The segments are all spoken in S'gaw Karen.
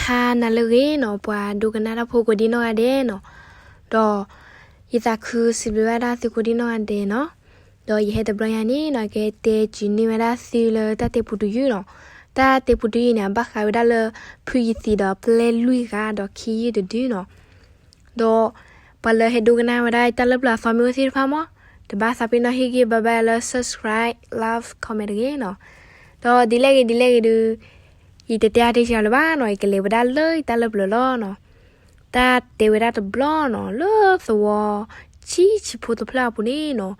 ဟါနၤလၢအဂ့ၤနီၤ ပှၤဒိကနၣ်တၢ်ဖိကိးဒံနီၢ်ဂၤဒဲးနီၤ, ဒီးယသးခုစံးဘျုးဘၣ်ဒၣ်သုကိးဒံနီၢ်ဂၤဒဲးနီၤ, ဒီးယဟဲတဘျီညါန့ၣ်နီၤ ကတဲစူၤန့ၢ်ဝဲဒၣ်သုလၢတၢ်တဲပူတယုၢ်နီၤ, တၢ်တဲပူတယုၢ်န့ၣ် အဘၣ်ဃးဝဲဒၣ်လၢ ဖုယသံးဒီးပျဲၢ်လွံၢ်ဂၤဒီးခံယုၢ်တဒုနီၤ, ဒီးပှၤလၢဟဲဒိကနၣ်ဝဲဒၣ်တၢ်လၢပျၢၤအသီမ့ၢ်အိၣ်သ့ၣ်တဖၣ်မး, တဘၣ်သးပ့ၤနီၣ်ဟ့ၣ်ဂံၢ်ဘါဘၣ်လၢ subscribe, like, comment တဂ့ၤနီၤ, ဒီးဒ်လဲၣ်ဂ့ၤဒ်လဲၣ်ဂ့ၤဒုး ယတတဲအါတ့ၢ်စှၤလၢၤဘၣ်နီၤ, ယကလဲၤဝဲဒၣ်လၢတၢ်လၢပျၢၤလီၤနီၤ, တၢ်တဲဝဲဒၣ်တဘျီနီၤ လၢသဝီဆံးဆံးဖိတဖျၢၣ်အပူၤန့ၣ်နီၤ,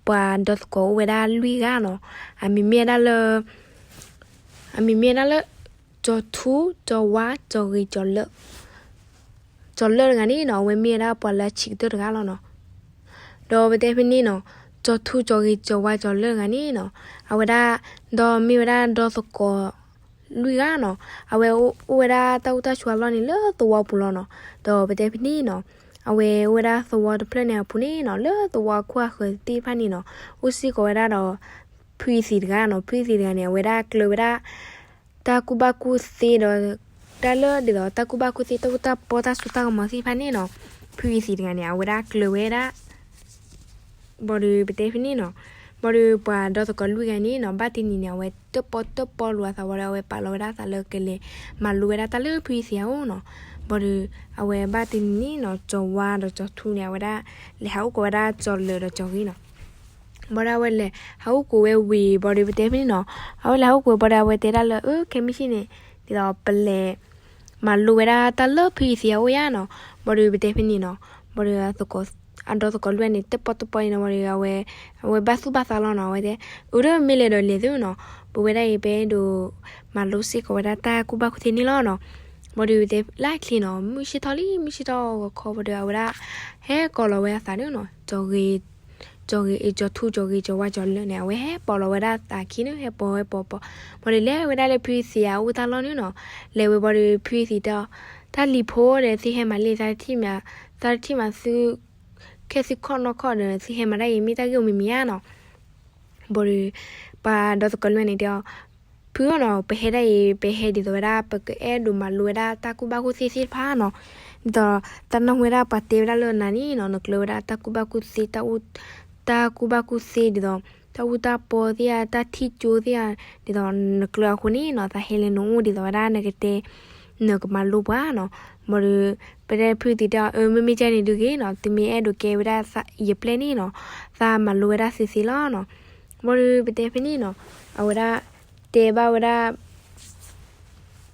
ပှၤဒီသကိးအိၣ်ဝဲဒၣ်လွံၢ်ဂၤနီၤ, အမံၤမ့ၢ်ဝဲဒၣ်လၢ အမံၤမ့ၢ်ဝဲဒၣ်လၢ ကၠီၤထူ, ကၠီၤဝါ, ကၠီၤဂ့ၤ, ကၠီၤလၢာ်, ကၠီၤလၢာ်တဂၤန့ၣ်နီၤ အဝဲမ့ၢ်ဝဲဒၣ်ပှၤလၢအဆံးကတၢၢ်တဂၤလီၤနီၤ, ဒီးပတဲဖဲန့ၣ်နီၤ, ကၠီၤထူ, ကၠီၤဂ့ၤ, ကၠီၤဝါ, ကၠီၤလၢာ်တဂၤန့ၣ်နီၤ, အဝဲဒၣ် ဒီးမ့ၢ်ဝဲဒၣ်ဒီသကိးလွံၢ်ဂၤနီၤ, အဝဲအိၣ်ဝဲဒၣ်တၢ်အိၣ်တၢ်ဆိးအလီၢ်န့ၣ်လၢသဝီပူၤလီၤနီၤ, ဒီးပတဲဖဲန့ၣ်နီၤ, အဝဲအိၣ်ဝဲဒၣ်သဝီတဖျၢၣ်န့ၣ်အပူၤန့ၣ်နီၤ လၢသဝီခိၣ်အဃၢၤသ့ၣ်တဖၣ်န့ၣ်နီၤ, အိၣ်စ့ၢ်ကီးဝဲဒၣ်ဒီး ဖုယသံးတဂၤနီၤ, ဖုယသံးတဂၤန့ၣ် အဝဲဒၣ်ကျၢၤဝဲဒၣ် တၢ်ကူၣ်ဘၣ်ကူၣ်သ့ဒီး တၢ်လၢဒ်သိးတၢ်ကူၣ်ဘၣ်ကူၣ်သ့ တၢ်အိၣ်တၢ်ပီ တၢ်စိတၢ်ကမီၤသ့ၣ်တဖၣ်န့ၣ်နီၤ, ဖုယသံးတဂၤန့ၣ် အဝဲဒၣ်ကျၢၤဝဲဒၣ် ဘၣ်ဒီးပတဲဖဲန့ၣ်နီၤ, ဘၣ်ဒီးပှၤဒီသကိးလွံၢ်ဂၤန့ၣ်နီၤ ဘၣ်တနံၤန့ၣ် အဝဲတၢၣ်ပီၣ်တၢၣ်ပီလိာ်အသးဝံၤဒီး အဝဲပာ်လီၤဝဲဒၣ်အသးလၢကလဲၤမၤလိဝဲဒၣ်တၢ်လၢဖုယသံးအအိၣ်နီၤ, ဘၣ်ဒီး အဝဲဘၣ်တနံၤန့ၣ်နီၤ ကၠီၤဝါဒီးကၠီၤထူန့ၣ် အဝဲဒၣ် လဲၤဟးအိၣ်ကိးဝဲဒၣ်ကၠီၤလၢာ်ဒီးကၠီၤဂ့ၤနီၤ, ဘၣ်ဒီးအဝဲလဲၤဟးအိၣ်ကိးဝဲဝံၤ ဘၣ်ဒီးပတဲဖဲန့ၣ်နီၤ, အဝဲလဲၤဟးအိၣ်ကိးဝံၤ ဘၣ်ဒီးအဝဲတဲဒၣ်လၢ အၢ ခဲမုၢ်ဆ့ၣ်န့ၣ် ဒ်သိးပလဲၤ မၤလိဝဲဒၣ်တၢ်လၢဖုယသံးအအိၣ်ယါနီၤ, ဘၣ်ဒီးပတဲဖဲန့ၣ်နီၤ, ဘၣ်ဒီး အဒီသကိးလွံၢ်ဂၤန့ၣ် တၢၣ်ပီၣ်တၢၣ်ပီန့ၣ်နီၤ ဘၣ်ဒီး အဝဲဘၣ်သူၣ်ဘၣ်သးလီၤနီၤ, အဝဲတဲ အၢ မ့ၢ်လဲၤဒီးလဲၤသုနီၤ, ပဝဲဒၣ်အံၤ ပအဲၣ်ဒိးမၤလိစ့ၢ်ကီးဝဲဒၣ်တၢ်ကူၣ်ဘၣ်ကူၣ်သ့န့ၣ်လီၤနီၤ, ဘၣ်ဒီးပတဲလၢခံနီၤ မုၢ်ဆ့ၣ်ထီၣ်လံ မုၢ်ဆ့ၣ်ထီၣ်ဂီၤခီ ဘၣ်ဒီးအဝဲဒၣ် ဟဲကိးလီၤဝဲအသးန့ၣ်နီၤ, ကၠီၤဂ့ၤ ကၠီၤထူ ကၠီၤဂ့ၤ ကၠီၤဝါ ကၠီၤလၢာ်န့ၣ် အဝဲဟဲပိာ်လီၤဝဲဒၣ်သးခံန့ၣ် ဟဲပိာ်ဝဲပိာ်ပိာ်, ဘၣ်ဒီးလဲၤဝဲဒၣ်လၢဖုယသံးအအိၣ်တၢ်လီၢ်န့ၣ်နီၤ, လဲၤဝဲဘၣ်ဒီးဖုယသံးတဲအီၤ, တၢ်လံၤဖိဒီး သုဟဲမၤလံ သးတထံၣ်မး, သးတထံၣ်မးသု ခဲသုခီၣ်နီၢ်ခီၣ်ဒီး သုဟဲမၤတၢ်အံၤ မ့ၢ်တၢ်ဂ့ၢ်အိၣ်မံၤမံၤဧါနီၤ, ဘၣ်ဒီး ပှၤဒီသကိးလွံၢ်ဂၤန့ၣ်တဲအီၤ, ဖုဧၢနီၤ ပဟဲဒၣ်အံၤ ပဟဲဒ်သိးဝဲဒၣ် ပကအဲၣ်ဒိးမၤလိဝဲဒၣ်တၢ်ကူၣ်ဘၣ်ကူၣ်သ့သ့ၣ်တဖၣ်နီၤ, ဒ်သိး တၢ်နၢ်ဟူဝဲဒၣ်ပှၤတဲဝဲဒၣ်လၢနၤန့ၣ်နီၤ နကျၢၤဝဲဒၣ်တၢ်ကူၣ်ဘၣ်ကူၣ်သ့ တၢ်အိၣ် တၢ်ကူၣ်ဘၣ်ကူၣ်သ့ဒ်သိး တၢ်အူတၢ်ပီသ့ၣ်ဧါ တၢ်ထံၣ်ကၠိသ့ၣ်ဧါ ဒ်သိးနကျၢၤအဃိန့ၣ်နီၤ သးဟဲလၢနအိၣ်ဒ်သိးဝဲဒၣ်နကတဲ နကမၤလိပှၤနီၤ, ဘၣ်ဒီး ပတဲဖုယသံးတဲအီၤ အၢ မ့မ့ၢ်ကဲန့ၣ်ဒုးဂ့ၤနီၤ သုမ့ၢ်အဲၣ်ဒိးကဲဝဲဒၣ်ယပျဲၢ်န့ၣ်နီၤ သးမၤလိဝဲဒၣ်သုသ့လီၤနီၤ, ဘၣ်ဒီးပတဲဖဲန့ၣ်နီၤ အဝဲဒၣ် တဲဘၣ်ဝဲဒၣ်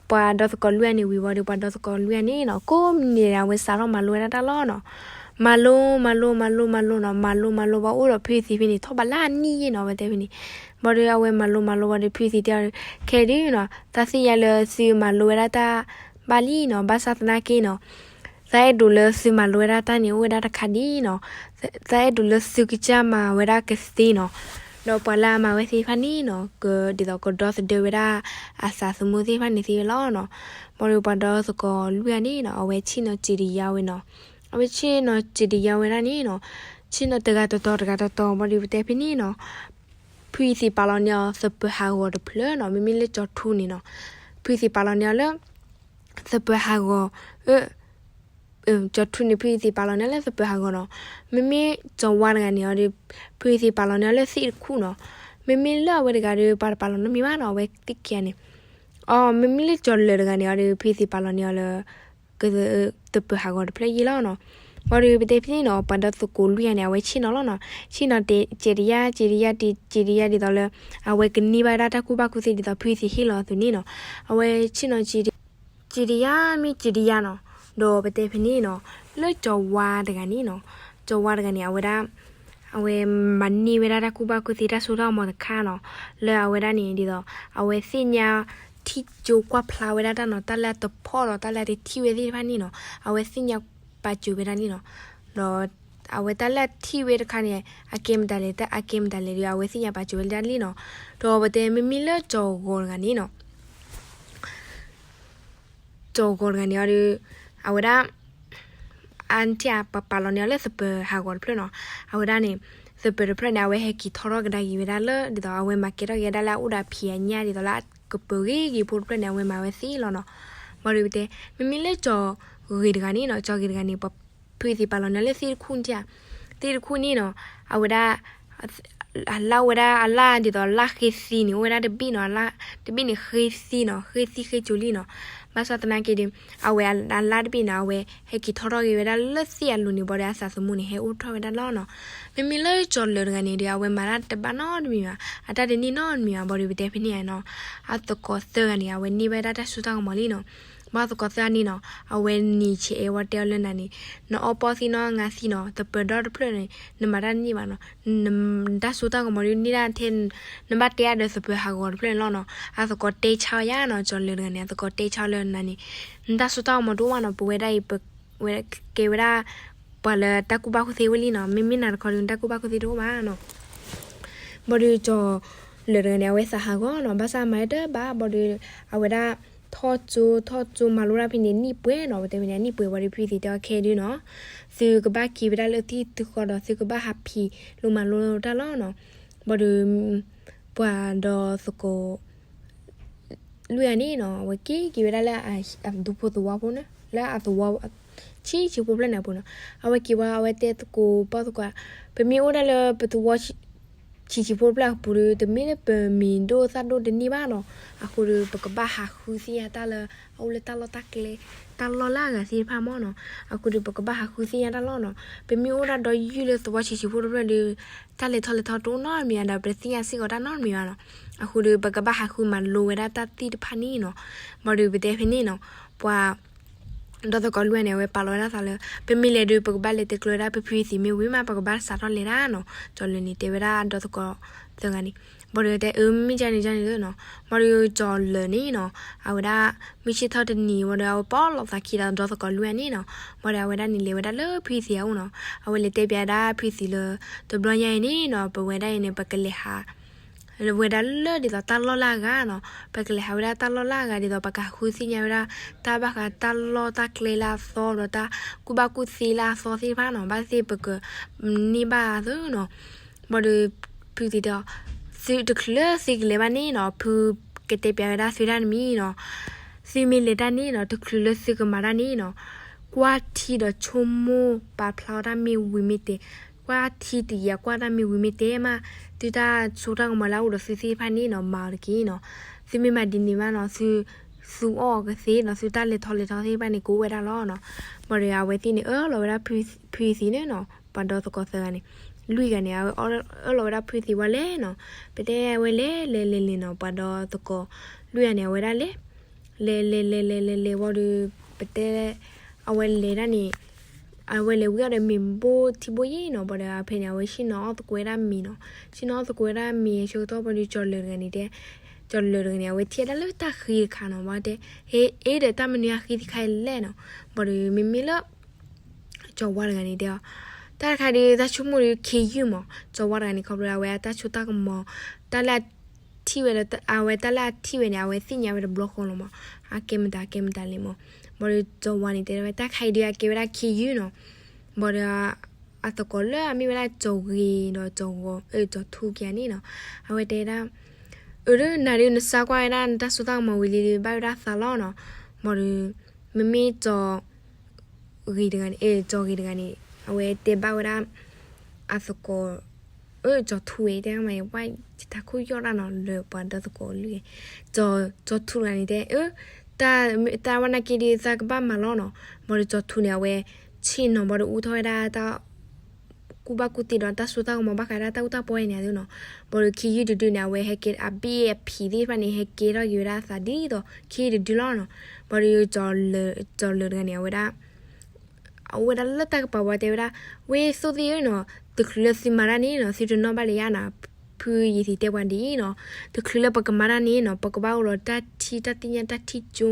ပှၤဒီသကိးလွံၢ်ဂၤန့ၣ်ဝံၤဘၣ်ဒီး ပှၤဒီသကိးလွံၢ်ဂၤန့ၣ်နီၤ ကိးမုၢ်နံၤဒဲး အဝဲစးထီၣ်မၤလိဝဲဒၣ်တၢ်လီၤနီၤ, မၤလိ မၤလိ မၤလိ မၤလိနီၤ မၤလိ မၤလိ ပှၤအိၣ်ဒီးဖုယသံးဖဲန့ၣ် ထီၣ်ဘးလၢအနံၣ်ယဲၢ်နီၤ ပတဲဖဲန့ၣ်, ဘၣ်ဒီးအဝဲမၤလိ မၤလိ ဘၣ်ဒီးဖုယသံးတဲအီၤ ခဲဒုးနီၤ သးသ့ၣ်ညါလၢသုမၤလိဝဲဒၣ်တၢ်ဘၣ်လံနီၤ ဘၣ်ဆၣ်သနာ်က့နီၤ သးအဲၣ်ဒိးလၢသုမၤလိဝဲဒၣ်တၢ်န့ၣ် အိၣ်ဝဲဒၣ်တခါဒ်နီၤ, သးအဲၣ်ဒိးလၢသုကစၢ်မၤဝဲဒၣ်ကသ့နီၤ, ဒီးပှၤလၢအမၤဝဲသ့ၣ်တဖၣ်န့ၣ်နီၤ ကဒ်သိးကဒီသဒၢဝဲဒၣ်အသးသမူသ့ၣ်တဖၣ်န့ၣ်သ့ဝဲလီၤနီၤ, ဘၣ်ဒီးပှၤဒီသကိးလွံၢ်ဂၤန့ၣ်နီၤ အဝဲဆ့ၣ်နီၤစံးတယါဝဲနီၤ, အဝဲဆ့ၣ်နီၤစံးတယါဝဲဒၣ်န့ၣ်နီၤ, ဆ့ၣ်နီၤတဂၤတတီၤတဂၤတတီၤ ဘၣ်ဒီးပတဲဖဲန့ၣ်နီၤ ဖုယသံးပာ်လီၤန့ၢ်အီၤသပၢၤဟးဂီၤတဖျၢၣ်နီၤ, မ့မ့ၢ်လၢကၠီၤထူန့ၣ်နီၤ, ဖုယသံးပာ်လီၤန့ၢ်အီၤလၢ သပၢၤဟးဂီၤ, အၢ ကၠီၤထူန့ၣ် ဖုယသံးပာ်လီၤန့ၢ်အီၤလၢသပၢၤဟးဂီၤနီၤ, မ့မ့ၢ်ကၠီၤဝါတဂၤန့ၣ်အီၤဒီး ဖုယသံးပာ်လီၤန့ၢ်အီၤလၢသ့ၣ်တခူၣ်နီၤ, မ့မ့ၢ်လၢအဝဲတဂၤဒီး ပှၤတပာ်လီၤနီတမံၤဘၣ်နီၤ အဝဲသ့ၣ်ခံဂၤန့ၣ်, အီၤ မ့မ့ၢ်လၢကၠီၤလၢာ်တဂၤန့ၣ်အီၤဒီး ဖုယသံးပာ်လီၤန့ၢ်အီၤလၢ က သပၢၤဟးဂီၤတဖျၢၣ်ယဲၢ်လီၤနီၤ, ဘၣ်ဒီးပတဲဖဲန့ၣ်နီၤ ပှၤဒီသကိးလွံၢ်ဂၤန့ၣ် အဝဲဆ့ၣ်နီၤလီၤနီၤ, ဆ့ၣ်နီၤတဲ စံးတယါ စံးတယါ စံးတယါဒ်သိးလၢ အဝဲကန့ၢ်ဘၣ်ဝဲဒၣ်တၢ်ကူၣ်ဘၣ်ကူၣ်သ့ဒ်သိးဖုယသံးဟ့ၣ်လီၤအသိးန့ၣ်နီၤ, အဝဲဆ့ၣ်နီၤ စံးတယါ မ့ၢ်စံးတယါနီၤ, ဒီးပတဲဖဲန့ၣ်နီၤ လၢကၠီၤဝါတဂၤန့ၣ်နီၤ, ကၠီၤဝါတဂၤန့ၣ် အဝဲဒၣ် အဝဲမၤန့ၢ်ဝဲဒၣ်တၢ်ကူၣ်ဘၣ်ကူၣ်သ့တၢ်စိတၢ်ကမီၤတခါနီၤ, လၢအဝဲဒၣ်န့ၣ်ဒ်သိး အဝဲသ့ၣ်ညါထံၣ်ကၠိကွၢ်ဖျါဝဲဒၣ်တၢ်နီၤ, တၢ်လၢအတဖီၣ်ဒီးတၢ်လၢအတထံၣ်ဝဲသ့ၣ်တဖၣ်န့ၣ်နီၤ, အဝဲသ့ၣ်ညါပာ်စၢၤဝဲဒၣ်န့ၣ်နီၤ, ဒီး အဝဲတၢ်လၢအထံၣ်ဝဲတခါန့ၣ် အကဲမတၤလဲၣ် တၢ်အကဲမတၤလဲၣ်ဒီး အဝဲသ့ၣ်ညါပာ်စၢၤဝဲဒၣ်လံနီၤ, ဒီးပတဲမ့မ့ၢ်လၢကၠီၤဂီၤတဂၤန့ၣ်နီၤ ကၠီၤဂီၤတဂၤန့ၣ်အီၤဒီး အဝဲဒၣ် အထံၣ်အပာ်လီၤန့ၢ်အီၤလၢသပၢၤဟးဂီၤတဖျၢၣ်နီၤ, အဝဲဒၣ်န့ၣ် သပၢၤတဖျၢၣ်န့ၣ် အဝဲဟဲက့ၤထီထီၣ်ကဒါက့ၤဝဲဒၣ်လၢ ဒ်သိးအဝဲမၤကဲထီၣ်က့ၤဝဲဒၣ်လၢအအိၣ်ဒီးအဖံးအညၣ်ဒ်သိးလၢအကပၢၤဂ့ၤဂ့ၤဖိတဖျၢၣ်န့ၣ် အဝဲမၤဝဲသ့လီၤနီၤ, ဘၣ်ဒီးပတဲ မ့မ့ၢ်လၢကၠီၤဂ့ၤတဂၤန့ၣ်နီၤ, ကၠီၤဂ့ၤတဂၤန့ၣ် ပှၤဖုသံးပာ်လီၤနၤလၢသ့ၣ်တခူၣ်န့ၣ်ဧါ, သ့ၣ်တခူၣ်န့ၣ်နီၤ, အဝဲဒၣ် အလၣ်အိၣ်ဝဲဒၣ်အလၣ်ဒ်သိးလၣ်ဃ့သံန့ၣ် အိၣ်ဝဲဒၣ်တဘ့ၣ်နီၤ, အလၣ်တဘ့ၣ်န့ၣ်ဃ့သံနီၤ, ဃ့သံဃ့ကၠိလံနီၤ. ဘၣ်ဆၣ်သနာ်က့ဒီး အဝဲအလၣ်တဘ့ၣ်န့ၣ် အဝဲဟဲက့ၤထီထီၣ်က့ၤဝဲဒၣ်လၢသ့ၣ်အလိၤန့ၣ် ဘၣ်ဒီးအသးသမူန့ၣ် ဟဲအိၣ်ထီၣ်ဝဲဒၣ်လီၤနီၤ. မ့မ့ၢ်လၢကၠီၤလၢာ်တဂၤန့ၣ်ဒီး အဝဲမၤတၢ်တဘၣ်နီတမံၤဘၣ်, အတၢ်တန့ၢ်နီတမံၤဘၣ်, ဘၣ်ဒီးပတဲဖဲန့ၣ်နီၤ, အသကိးသၢဂၤန့ၣ် အဝဲန့ၢ်ဝဲဒၣ်တၢ်စိတၢ်ကမီၤလံနီၤ. ဘၣ်သကိးသၢဂၤန့ၣ်နီၤ, အဝဲန့ၣ်ဆဲးအဲၣ်ဝဲတဲအီၤလၢနၤန့ၣ်, နအီၣ်ပီၢ်သံနီၢ်ငါသံနီၤ, သပၢၤဒီတဖျၢၣ်န့ၣ် နမၤတၢ်တန့ၢ်ဘၣ်နီၤ, နတၢ်စိတၢ်ကမီၤဒုးန့ၢ်ဒၣ်ထဲ နဘၣ်တဲအါဒီးသပၢၤဟးဂီၤတဖျၢၣ်န့ၣ်လီၤနီၤ. အသကိးတဲဆါအီၤယါနီၤ, ကၠီၤလၢာ်တဂၤန့ၣ် အသကိးတဲဆါအီၤလၢနၤန့ၣ်, နတၢ်စိတၢ်ကမီၤတအိၣ်ဘၣ်နီၤ, ပဝဲဒၣ်အံၤ ပဝဲကဲဝဲဒၣ် ပှၤလၢတၢ်ကူၣ်ဘၣ်ကူၣ်သ့ဝဲလံနီၤ, မ့မ့ၢ်နၤတခီဒီး နတၢ်ကူၣ်ဘၣ်ကူၣ်သ့တအိၣ်ဘၣ်နီၤ. ဘၣ်ဒီးကၠီၤလၢာ်တဂၤန့ၣ် အဝဲသးဟးဂီၤနီၤ, ဘၣ်ဆၣ်မၤတၢ်တဘၣ်, ဘၣ်ဒီး အဝဲဒၣ် ထီၣ်ကၠိထီၣ်ကၠိမၤလိတၢ်ဖဲန့ၣ် နံၣ်ပှဲၤနီၤ, ပတဲဖဲန့ၣ် နံၣ်ပှဲၤဝံၤဒီး ဖုသံးတဲအီၤခဲဒုနီၤ, သုကဘၣ်က့ၤဝဲဒၣ်လၢထံသုဃီဒီး သုကဘၣ်ဟးဖံးလိမၤလိတၢ်လီၤနီၤ. ဘၣ်ဒီး ပှၤဒီးသကိး လွံၢ်ဂၤန့ၣ်နီၤ, အဝဲက့ၤက့ၤဝဲဒၣ်လၢအဒူဖိသဝီဖိန့ၣ်, လၢအသဝီ ဆံးဆံးဖိဖျၢၣ်န့ၣ်အပူၤနီၤ. အဝဲက့ၤဝဲ အဝဲတဲသကိးပှၤသကိး, ပမ့ၢ်အိၣ်ဒၣ်လၢပသဝီ ဆံးဆံးဖိတဖျၢၣ်အပူၤဒီး တမ့ၢ်လၢပမံၤဒိၣ်သၣ်ဒိၣ်တန့ၢ်ဘၣ်နီၤ, အဃိဒီး ပကဘၣ်ဟးဃုသ့ၣ်ညါတၢ်လၢ အအိၣ်လၢတၢ်လီၢ်တၢ်ကျဲ တၢ်လီၢ်လၢအဂၤသ့ၣ်တဖၣ်မ့ၢ်နီၤ. အဃိဒီး ပကဘၣ်ဟးဃုသ့ၣ်ညါတၢ်လီၤနီၤ. ပမ့ၢ်အိၣ်ဒၣ်ဒီယုၢ်လၢသဝီဆံးဆံးဖိတဖျၢၣ်ဒီး တၢ်လဲၤထီၣ်လဲၤထီတအိၣ်နီတမံၤဘၣ်ဒီး ပတသ့ၣ်ညါစ့ၢ်ကီးတၢ်နီတမံၤဘၣ်နီၤ. အဃိဒီး ပကဘၣ်ဟးဃုမၤလိဝဲဒၣ်တၢ်သ့ၣ်တဖၣ်န့ၣ်နီၤ. ဘၣ်ဒီးပတဲဖဲန့ၣ်နီၤ, ပှၤ ဒီသကိးလွံၢ်ဂၤန့ၣ် အဝဲပာ်လီၤဝဲဒၣ်သးလၢ ပမ့ၢ်လဲၤဒီး ပကဘၣ်လဲၤတဲကျၢၤဝဲဒၣ် ဖုဖုသံးမ့ၢ်ဝံၤမး ပကဘၣ်စးထီၣ်လဲၤဒၣ်နီၤ. ကၠီၤလၢာ်န့ၣ် တဲဝဲဒၣ်ဒီသကိးသၢဂၤန့ၣ်. ဘၣ်ဒီးတဲ အၢ မ့ၢ်ကန့ၣ်ကန့ၣ်လၢနီၤ. ဘၣ်ဒီးကၠီၤလၢာ်န့ၣ်နီၤ, အဝဲဒၣ် မုၢ်ဆ့ၣ်ထီၣ်တနံၤ ဘၣ်ဒီးအဝဲပီၣ်လီၤသးခံဒီးဒီသကိးလွံၢ်ဂၤန့ၣ်နီၤ. ဘၣ်ဒီးအဝဲဒၣ်န့ၣ်လဲၤဝဲဒၣ်လၢဖုသံးအအိၣ်နီၤ. အဝဲလဲၤတဲပၠးဒၣ်ဖုသံးလၢ တဘျီညါအံၤန့ၣ်နီၤ, ပဝဲဒၣ်အံၤန့ၣ် ပကလဲၤဟး ဝဲဒၣ်လၢဒ်သိးတၢ်လီၢ်လၢအဂၤနီၤ. ပကလဲၤဟးဝဲဒၣ်တၢ်လီၢ်လၢအဂၤ ဒ်သိးပကဃုသ့ၣ်ညါဝဲဒၣ် တၢ်ဘၣ်ဃးတၢ်လီၢ်တၢ်ကျဲလၢအသီ ဒီးတၢ်ကူၣ်ဘၣ်ကူၣ်သ့လၢအသီသ့ၣ်တဖၣ်နီၤ. ဘၣ်သ့ၣ်ပကန့ၢ်ဘၣ်သ့နီၤ. ဘၣ်ဒီး ဖုသံးတဲအီၤ, သုတချုးလၢသုကလဲၤဘၣ်န့ၣ်နီၤ, ဖုကတဲပၠးဝဲဒၣ်သုတၢ်တမံၤနီၤ. သုမ့ၢ်လဲၤတၢ်န့ၣ်နီၤ, တချုးလၢသုကမၤတၢ်န့ၣ်နီၤ, ကွၢ်ထံဒီးဆိကမိၣ်ပာ်ဖျါအီၣ်တၢ်မ့ၢ်ဝံၤမ့ၢ်တဲ, ကွၢ်ထံတယံာ်ကွၢ်တၢ်မ့ၢ်ဝံၤမ့ၢ်တဲမး, သုတၢ်စိတၢ်ကမီၤလၢအအိၣ်ဒီးသုသ့ၣ်တဖၣ်န့ၣ်နီၤ, မၤအီၤတက့ၢ်နီၤ. သုမ့ၢ်မၤဒ်န့ၣ်မးနီၤ, သုသူအီၣ်အီၤကသ့နီၤ, သုတၢ်လဲၤထီၣ်လဲၤထီသ့ၣ်တဖၣ်န့ၣ် ကအိၣ်ဝဲဒၣ်လီၤနီၤ. ဘၣ်ဒီးအဝဲသ့ၣ်န့ၣ် အၢၣ်လီၤဝဲဒၣ် ဖုသံးန့ၣ်နီၤ, ပှၤဒီသကိးသၢဂၤန့ၣ်, လွံၢ်ဂၤန့ၣ် အဝဲအၢၣ်လီၤဝဲဒၣ်ဖုသံးဝဲလဲၤနီၤ. ပတဲအဝဲလဲၤလဲၤလဲၤလဲၤနီၤ, ပှၤဒီသကိးလွံၢ်ဂၤန့ၣ် အဝဲဒၣ်လဲၤ လဲၤလဲၤလဲၤလဲၤလဲၤလဲၤဝံၤဒီး ပတဲ အဝဲလဲၤဒၣ်န့ၣ်, အဝဲလဲၤဝံၤအီၤဒီးမ့ၤဘိၣ်ထံဘိၣ်ယံၤနီၤ, ဘၣ်ဒီးဖဲန့ၣ် အဝဲဆ့ၣ်နီၤအီၣ်သကိးဝဲဒၣ်မ့ၤနီၤ, ဆ့ၣ်နီၤအီၣ်သကိးဝဲဒၣ်မ့ၤ ဆၢကတီၢ်ဘၣ်ဒီး ကၠီၤလၢာ်တဂၤန့ၣ်တဲ, ကၠီၤလၢာ်တဂၤန့ၣ် အဝဲထံၣ်ဝဲဒၣ်လၢတၢ်ဃ့တခါနီၤ, ဘၣ်တဲ, ဟ့ အ့ဒီးတၢ်မနုၤအဃ့တခါလဲၣ်နီၤ, ဘၣ်ဒီးမ့မ့ၢ်လၢ ကၠီၤဝါတဂၤန့ၣ်တဲအီၤ, တၢ်တခါဒီး တၢ်ဆိကမိၣ်ဒီးခ့ယုၢ်မး, ကၠီၤဝါတဂၤန့ၣ် ခီဖျိအဝဲအတၢ်စိတၢ်ကမီၤ, တၢ်လၢအထံၣ်ဝဲဒီး အဝဲတၢ်လၢအထံၣ်ဝဲန့ၣ် အဝဲသ့ၣ်ညါဝဲတဘျီဃီလီၤမး, အကဲမတၤ ကဲမတၤလဲၣ်မး, ဘၣ်ဒီးကၠီၤဝါန့ၣ်တဲဝဲ တၢ်တခါအံၤဒီး အကဲဝဲဒၣ်ခ့ယုၢ်နီၤ, ဘၣ်ဒီး အသကိးလၢအမ့ၢ်ဝဲဒၣ်ကၠီၤဂ့ၤဒီးကၠီၤဂီၤ အၢ ကၠီၤထူခံဂၤန့ၣ်နီၤ, အဝဲတဲဒၣ် အၢ နၤဒုးနစါကွၢ်ဝဲဒၣ်နတၢ်စိတၢ်ကမီၤဝံၤလံဒီး ဘၣ်ဝဲဒၣ်သးလီၤနီၤ, ဘၣ်ဒီး မ့မ့ၢ်ကၠီၤဂ့ၤတဂၤန့ၣ်, အဲ ကၠီၤဂ့ၤတဂၤန့ၣ် အဝဲတဲဘၣ်ဝဲဒၣ် အသကိး အၢ ကၠီၤထူဝဲ တဲမး ဝဲယတၢ်ခိၣ်ယီၣ်တၢ်နီၤ လၢပှၤဒီသကိးလွံၢ်ဂၤ, ကၠီၤထူတဂၤန့ၣ်တဲ အၢ တၢ်ဝဲန့ၣ်က့ဒီး သးကဘၣ်မၤလီၤနီၤ, ဘၣ်ဒီးကၠီၤထူန့ၣ် အဝဲဆ့ၣ်နီၤ ဘၣ်ဒီးအူထီၣ်ဝဲဒၣ်တၢ် ကူၣ်ဘၣ်ကူၣ်သ့ဒီးတၢ်စိတၢ်ကမီၤဘၣ်ဃးဒၣ်တၢ်အူတၢ်ပီန့ၣ်နီၤ, ဘၣ်ဒီးခ့ယုၢ်တဒုန့ၣ် အဝဲဟဲကဲအဘ့ၣ်အဖံးသ့ၣ်တဖၣ်န့ၣ် ဟဲကဲထီၣ်က့ၤဝဲဒၣ်အသးဒ်သိး ခ့ယုၢ်တဒုလီၤနီၤ, ဘၣ်ဒီး ကၠီၤလၢာ်တဂၤန့ၣ် အဝဲဒၣ် အအိၣ်ဝဲဒၣ်လၢတၢ်ကပၤဝဲတဲဝဲဒၣ် ဝ့ၢ်သိၣ်သ့ၣ်ဧၢနီၤ, တချုးလၢသုမၤတၢ်န့ၣ်နီၤ သုတနီၣ်ဘၣ်လၢယၤနီၤ, ဖုယသံးတဲပှၤဒ်အံၤနီၤ, တချုးလၢပကမၤတၢ်န့ၣ်နီၤ ပကဘၣ်အိၣ်ဒီးတၢ်ထံၣ်တၢ်သ့ၣ်ညါတၢ်ထံၣ်ကၠိ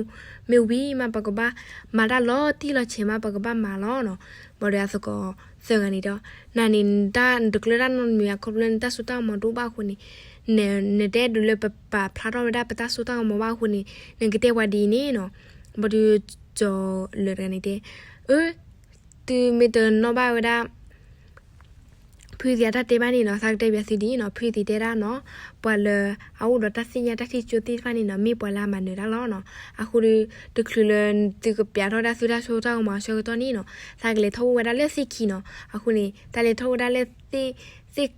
မ့ၢ်ဝံၤမး ပကဘၣ်မၤတၢ်လီၤတံၢ်လီၤဆဲးမး ပကဘၣ်မၤလီၤနီၤ, ဘၣ်ဒီးအသကိးသၢဂၤန့ၣ်ဒီး နၤန့ၣ် နတၢ်တကျၢၤတၢ်နီတမံၤ အခီဖျိနတၢ်စိတၢ်ကမီၤတအိၣ်ဘၣ်အဃိန့ၣ် နတအဲၣ်ဒိးလၢပပာ်ဖျါထီၣ်ဝဲဒၣ်ပတၢ်စိတၢ်ကမီၤဘၣ်အဃိန့ၣ် နကတဲပှၤဒ်အံၤန့ၣ်နီၤ, ဘၣ်ဒီး ကၠီၤလၢာ်တဂၤန့ၣ်တဲ အၢ သုမ့ၢ်တနီၣ်ဘၣ်ဝဲဒၣ် ဖုသံးအတၢ်တဲဘၣ်န့ၣ်နီၤ သးကတဲပၠးသုဒ်အံၤနီၤ, ဖုသံးတဲဒၣ်နီၤ, ပှၤလၢအအိၣ်ဒီးတၢ်သ့ၣ်ညါတၢ်ထံၣ်ကၠိသ့ၣ်တဖၣ်န့ၣ်နီၤ မ့ၢ်ပှၤလၢအမၤနၢၤတၢ်လီၤနီၤ. အဃိဒီး တချုးလၢသုကပၠးထီၣ်ဝဲဒၣ်သုတၢ်စိတၢ်ကမီၤအဆၢကတီၢ်န့ၣ်နီၤ သးကလဲၤထီၣ်အိၣ်ဝဲဒၣ်လၢသ့ၣ်ခံနီၤ. အဃိန့ၣ် တၢ်လဲၤထီၣ်အိၣ်ဝဲဒၣ်လၢသ့ၣ် သ့ၣ်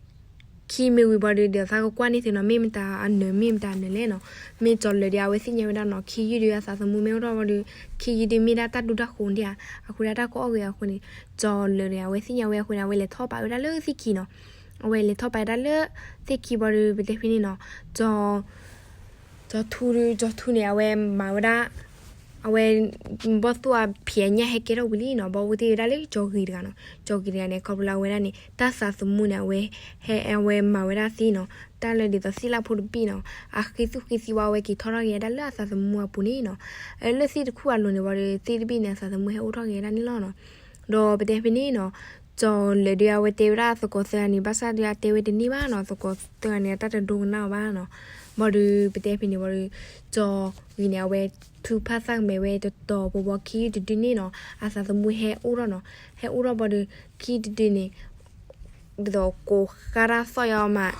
ခံမ့ၢ်ဝံၤဘၣ်ဒီး ဒီးသးကကွၢ်န့ၢ်သုနီၤ မ့ၢ်မတၤအနၢၤ မ့ၢ်မတၤအနၢၤလဲၣ်နီၤ. မ့ၢ်ကၠီၤလၢာ်ဒီး အဝဲသ့ၣ်ညါဝဲဒၣ်နီၤ ခ့ယုၢ်ဒီးအသးသမူမ့ၢ်အိၣ်ထီၣ်ဘၣ်ဒီး ခ့ယုၢ်ဒီးမ့ၢ်ဒၣ်တၢ်ဒူတၢ်ဃိၤဒံးဧါ, အဃိဒၣ်တၢ်ကအီၣ်ဂ့ၤအဃိန့ၣ် ကၠီၤလၢာ်ဒီး အဝဲသ့ၣ်ညါဝဲအဃိန့ၣ် အဝဲလဲၤထီၣ်ပာ်ဝဲဒၣ်လၢသ့ၣ်ခံနီၤ. အဝဲလဲၤထီၣ်ပာ်ဝဲဒၣ်လၢသ့ၣ်ခံဘၣ်ဒီး ပတဲဖဲန့ၣ်နီၤ ကၠီၤထူဒီး ကၠီၤထူန့ၣ် အဝဲမၤဝဲဒၣ် အဝဲ ဘီၣ်သိၣ်အဖံးအညၣ်ဟဲကဲထီၣ်ဝံၤလံနီၤ, ဘၣ်အိၣ်တ့ၢ်ဝဲဒၣ်လၢကၠီၤဂ့ၤတဂၤနီၤ. ကၠီၤဂ့ၤတဂၤန့ၣ် ခီဖျိလၢအဝဲဒၣ်န့ၣ် တၢ်သးသမူန့ၣ် အဝဲ ဟဲ အဝဲမၤဝဲဒၣ်သ့နီၤ, တၢ်လၢဒ်သိးသ့ၣ်လၣ်ဖိတဘ့ၣ်နီၤ အဃ့သူၣ်ဃ့သံဝဲ အဝဲက့ၤထီၣ်ထီၣ်က့ၤဝဲဒၣ်လၢအသးသမူအပူၤန့ၣ်နီၤ. လၢသ့ၣ်တခူၣ်အလိၤန့ၣ်ဝံၤဒီး သ့ၣ်တဘ့ၣ်န့ၣ် အသးသမူဟဲအိၣ်ထီၣ်က့ၤဝဲဒၣ်န့ၣ်လီၤနီၤ. ဒီးပတဲဖဲန့ၣ်နီၤ ကၠီၤလၢာ်ဒီးအဝဲတဲဝဲဒၣ်သကိးသၢဂၤန့ၣ် ဘၣ်ဆၣ်ဒီးအတဲဝဲတန့ၢ်ဘၣ်နီၤ, သကိးသၢဂၤန့ၣ် အတၢ်တဒိကနၣ်အီၤဘၣ်နီၤ. ဘၣ်ဒီးပတဲဖဲန့ၣ်ဝံၤဒီး ကၠီၤဂ့ၤန့ၣ် အဝဲထုကဖၣ်သၣ်ကမဲာ်ဝဲတတီၤ ပဝဲခ့ယုၢ်တဒုန့ၣ်နီၤ အသးသမူဟဲအိၣ်ထီၣ်နီၤ. ဟဲအိၣ်ထီၣ်ဘၣ်ဒီး ခ့ယုၢ်တဒုန့ၣ် ဒ်သိးကိးဃါတၢ်သီၣ်ယီၤမး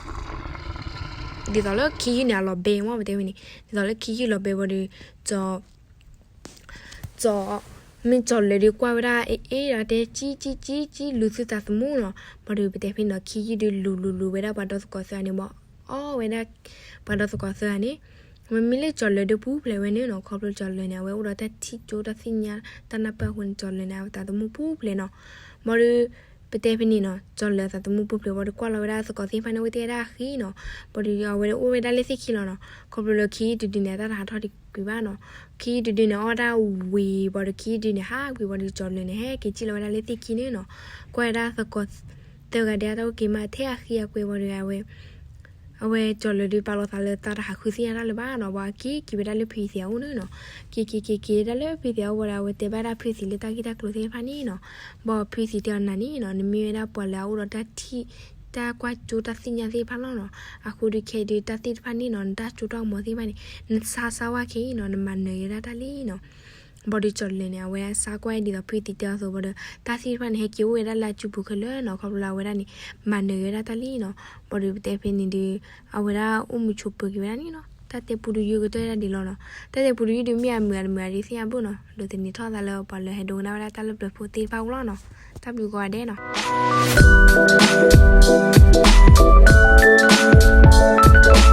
ဒ်သိးလၢခ့ယုၢ်န့ၣ် အလီၤဘဲမၢ် ပတဲဖဲန့ၣ် ဒ်သိးလၢခ့ယုၢ်လီၤဘဲဘၣ်ဒီး ကၠီၤ ကၠီၤ မ့ၢ်ကၠီၤလၢာ်ဒီးကွၢ်ဝဲဒၣ်အ့ၣ်အ့ၣ်ဒီးတဲ ကံကံကံကံ လူၤသုသးသမူနီၤ. ဘၣ်ဒီးပတဲဖဲန့ၣ်ဒီး ခ့ယုၢ်ဒီးလူၤလူၤလူၤဝဲဒၣ်ပှၤဒီသကိးသၢဂၤန့ၣ် ဘၣ်အီၣ်ဝဲဒၣ် ပှၤဒီသကိးသၢဂၤန့ၣ် မ့မ့ၢ်လၢကၠီၤလၢာ်ဒီးပူၤဖျဲးဝဲန့ၣ်နီၤ, ခီဖျိကၠီၤလၢာ်န့ၣ် အဝဲအိၣ်ဒီးတၢ်ထံၣ်ကၠိတၢ်သ့ၣ်ညါ တၢ်နၢ်ပၢၢ်အဃိန့ၣ် ကၠီၤလၢာ်န့ၣ် အသးသမူပူၤဖျဲးနီၤ. ဘၣ်ဒီး ပတဲဖဲန့ၣ်နီၤ ကၠီၤလၢာ်အသးသမူပူၤဖျဲးဘၣ်ဒီးကွၢ်လီၤဝဲဒၣ်သကိးသ့ၣ်တဖၣ်န့ၣ် အိၣ်တ့ၢ်ဝဲဒၣ်အဃံနီၤ. ဘၣ်ဒီးအဝဲဒၣ်အိၣ်ဝဲဒၣ်လၢသ့ၣ်ခံလီၤနီၤ. ခီဖျိလၢခ့ယုၢ်တဒုန့ၣ် အတၢ်တဟးထီၣ်တကွံာ်ဘၣ်နီၤ. ခ့ယုၢ်တဒုန့ၣ် အီၣ်တၢ်ဝံၤဘၣ်ဒီး ခ့ယုၢ်တဒုန့ၣ် ဟးကွံာ်ဘၣ်ဒီး ကၠီၤလၢာ်န့ၣ် ဟဲက့ၤစံၣ်လီၤဝဲဒၣ်လၢသ့ၣ်ခံန့ၣ်နီၤ. ကွၢ်ဝဲဒၣ်သကိးသၢဂၤဒဲး အတၢ်အိၣ်က့ၤမးထဲအဃံအကွဲဘၣ်ဒီး အဝဲ အဝဲကၠီၤလၢာ်ဒီးပာ်လီၤသးလၢသးတဟးဃုသ့ၣ်ညါတၢ်လၢၤဘၣ်နီၤ. ဘၣ်က့ၤက့ၤဝဲဒၣ်လၢဖုသံးအအိၣ်န့ၣ်နီၤ. က့ၤက့ၤက့ၤက့ၤဒၣ်လၢဖုသံးအအိၣ်ဘၣ်ဒီး အဝဲတဲဘၣ်ဒၣ်ဖုသံးလၢတၢ်ဂ့ၢ်တၢ်ကျိၤသ့ၣ်တဖၣ်န့ၣ်နီၤ. ဘၣ်ဖုသံးတဲအီၤနၤန့ၣ်နီၤ နမ့ၢ်ဝဲဒၣ်ပှၤလၢအအိၣ်ဒီးတၢ်ထံၣ် တၢ်ကွၢ်ကၠိတၢ်သ့ၣ်ညါသ့ၣ်တဖၣ်လီၤနီၤ. အဃိဒီးခဲအံၤဒီးတၢ်သ့ၣ်တဖၣ်န့ၣ်နီၤ နတၢ်စိတၢ်ကမီၤသ့ၣ်တဖၣ်န့ၣ် နဆါဆါဝဲခဲအံၤနီၤ နမၤနၢၤက့ၤဒၣ်တၢ်လံနီၤ. ဘၣ်ဒီးကၠီၤလၢာ်န့ၣ် အဝဲဆါကွၢ်ဒ်သိးဖုသံးတဲအီၤအသိးဘၣ်ဒီး တၢ်သ့ၣ်တဖၣ်န့ၣ် ဟဲက့ၤအိၣ်ဝဲဒၣ်လၢအစုပူၤခဲလၢာ်နီၤ. ခီဖျိလၢအဝဲဒၣ်န့ၣ် မၤနၢၤက့ၤဝဲဒၣ်တၢ်လံနီၤ. ဘၣ်ဒီးပတဲဖဲန့ၣ်ဒီး အဝဲဒၣ်အိၣ်မုာ်ဆိးပၢၤက့ၤဝဲဒၣ်န့ၣ်နီၤ. တၢ်တဲပူတယုၢ်ကတၢၢ်ဒၣ်ဒ်လီၤနီၤ. တၢ်တဲပူတယုၢ်ဒီးမ့ၢ်အမုာ်အတမုာ်အဒုးသ့ၣ်ညါဘၣ်နီၤ. ဒိးသန့ၤထီၣ်သးလၢပှၤလၢဟဲဒိကနၣ်ဝဲဒၣ်တၢ်လၢပျၢၤဖိသ့ၣ်တဖၣ်အအိၣ်လီၤနီၤ. တၢ်ဘျုးကိးဂၤဒဲးနီၤ.